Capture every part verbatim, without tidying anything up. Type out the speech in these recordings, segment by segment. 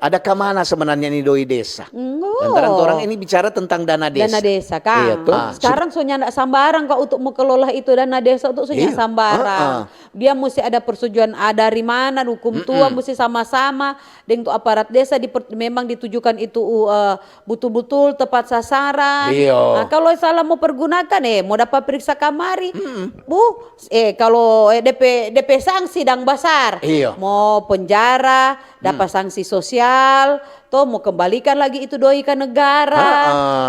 Ada ka mana sebenarnya ni doi desa? Lantaran orang ini bicara tentang dana desa. Dana desa, Kang. Iya, to. Ah, sekarang so nyanda sambarang kok untuk mo kelola itu dana desa, untuk so nyanda sambarang. Dia mesti ada persetujuan, ah, dari mana, hukum tua mesti sama-sama deng tu aparat desa, memang ditujukan itu, uh, butul-butul tepat sasaran. Iyo. Nah, kalau salah mo pergunakan, eh, mo dapa periksa kamari. Bu, eh, kalau, eh, depe, depe sanksi dang basar. Iyo. Mo penjara, dapa sanksi sosial, to mo kembalikan lagi itu doi ka negara.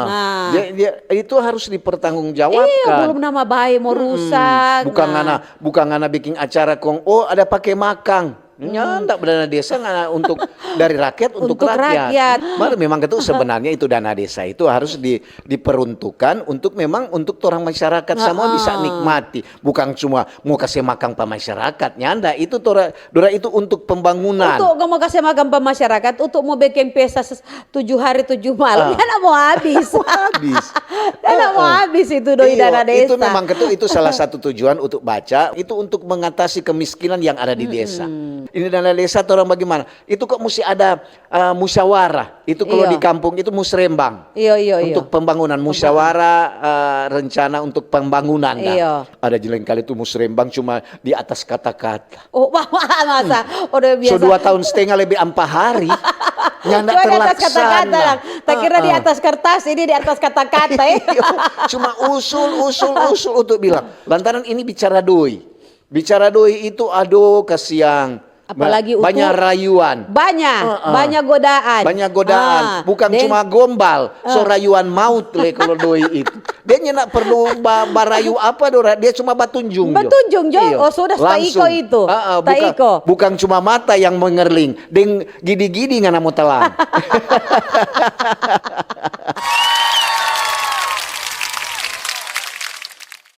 Nah. Dia, dia, itu harus dipertanggungjawabkan. Iyo, belum nama bae mo rusak. Bukan ngana, bukan ngana bikin acara kong, oh, ada pake makang. Nyanda dana desa ngana untuk dari rakyat untuk, untuk rakyat. Rakyat. Mar memang itu sebenarnya itu dana desa itu harus di, diperuntukkan untuk memang untuk orang masyarakat semua bisa nikmati. Bukan cuma mo kase makang pa masyarakat, nyanda, itu tora, dora itu untuk pembangunan. Untuk mo kase makang pa masyarakat, untuk mo bikin pesta tujuh hari tujuh malam, ah. Nyanda mo habis. Mo habis. Nyanda mo habis itu doi dana desa. Itu memang ketu, itu salah satu tujuan untuk baca, itu untuk mengatasi kemiskinan yang ada di desa. Ini dana desa torang bagaimana? Itu kok mesti ada, eh, musyawarah. Itu kalau di kampung itu musrembang. Iyo, iyo, iyo. Untuk pembangunan, musyawarah, eh, rencana untuk pembangunan. Iyo. Ada jeleng kali tu musrembang cuma di atas kata-kata. Oh, masa? Udah biasa. So dua tahun setengah lebih ampa hari. Nyanda terlaksana. Cuma di atas kata-kata lah. Tak kira di atas kertas, ini di atas kata-kata, eh. Iyo. Cuma usul, usul, usul untuk bilang. Lantaran ini bicara doi. Bicara doi itu, aduh, kasiang. Apalagi banyak rayuan. Banyak, banyak godaan. Banyak godaan. Ah, bukan cuma gombal, so rayuan maut le kalau doi itu. Dia nyanda perlu ba, barayu apa, dora, dia cuma batunjung jo. Batunjung jo. Iyo. Oh, sudah, ta iko itu. Ah, ah, ta iko. Bukan cuma mata yang mengerling, deng gidi-gidi ngana mo telan.